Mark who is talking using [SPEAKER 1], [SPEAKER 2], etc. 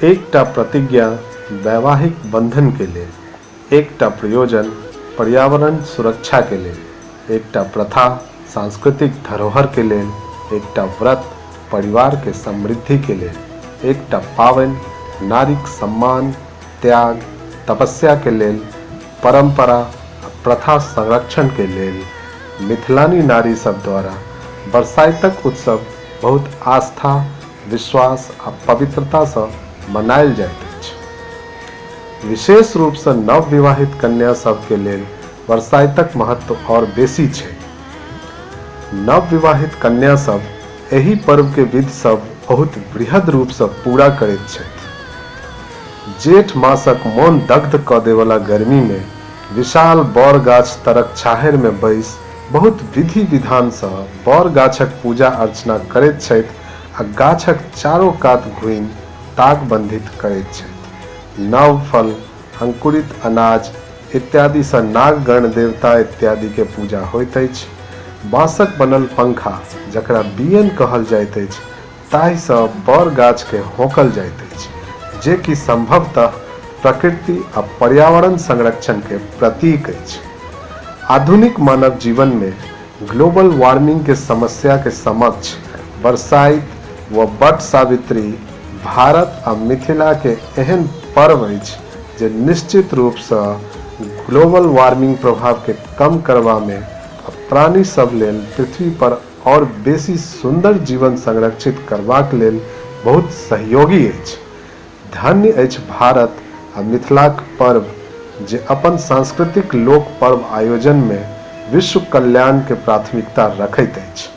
[SPEAKER 1] एकटा प्रतिज्ञा वैवाहिक बंधन के लेल, एकटा प्रयोजन पर्यावरण सुरक्षा के लेल, एकटा प्रथा सांस्कृतिक धरोहर के लेल, एकटा व्रत परिवार के समृद्धि के लेल, एकटा पावनि नारीक सम्मान, त्याग, तपस्या के लेल, परंपरा आ प्रथा संरक्षण के लेल मिथिलानी नारी सब द्वारा बरसाइतक उत्सव बहुत आस्था, विश्वास आ पवित्रता सँ मनायल जाइत अछि। विशेष रूप सँ नव विवाहित कन्या सब के लेल बरसाइतक महत्व और बेसी छै। नव विवाहित कन्या सब एहि पर्व के विधि सब बहुत वृहद रूप सँ पूरा करैत छथि। जेठ मासक मोन दग्ध क देवला गर्मी मे विशाल बड़ गाछ तरक छाहरि मे बैसि बहुत विधि विधान सँ बड़ गाछक पूजा अर्चना करैत छथि आ गाछक चारो कात घूमि ताग बंधित करैत छथि। नव फल, अंकुरित अनाज इत्यादि सँ नाग गण देवता इत्यादि के पूजा होइत अछि। बाँसक बनल पंखा जकरा बियन कहल जाइत अछि ताहि सँ बड़ गाछ के होंकल जाइत अछि जे कि संभवतः प्रकृति आ पर्यावरण संरक्षण के प्रतीक अछि। आधुनिक मानव जीवन मे ग्लोबल वार्मिंग के समस्या के समक्ष बरसाइत व वट सावित्री भारत आ मिथिला के एहन पर्व अछि जे निश्चित रूप सँ ग्लोबल वार्मिंग प्रभाव के कम करबा मे आ प्राणी सब लेल पृथ्वी पर आओर बेसी सुन्दर जीवन संरक्षित करबाक लेल बहुत सहयोगी अछि। धन्य अछि भारत आ मिथिलाक पर्व जे अपन सांस्कृतिक लोक पर्व आयोजन मे विश्व कल्याण के प्राथमिकता रखैत अछि।